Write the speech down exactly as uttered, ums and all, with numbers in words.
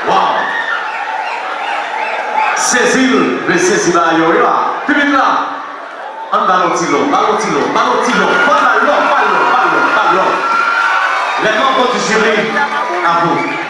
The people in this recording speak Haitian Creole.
Wow! Sezi l, vle sezi bagay yo, wi la. Piblik la, ann ba l yon ti lò, ba l yon ti lò, ba l yon ti lò. Fò n ba l lò, ba l lò, ba l lò, ba l lò. Les membres du jury, à vous.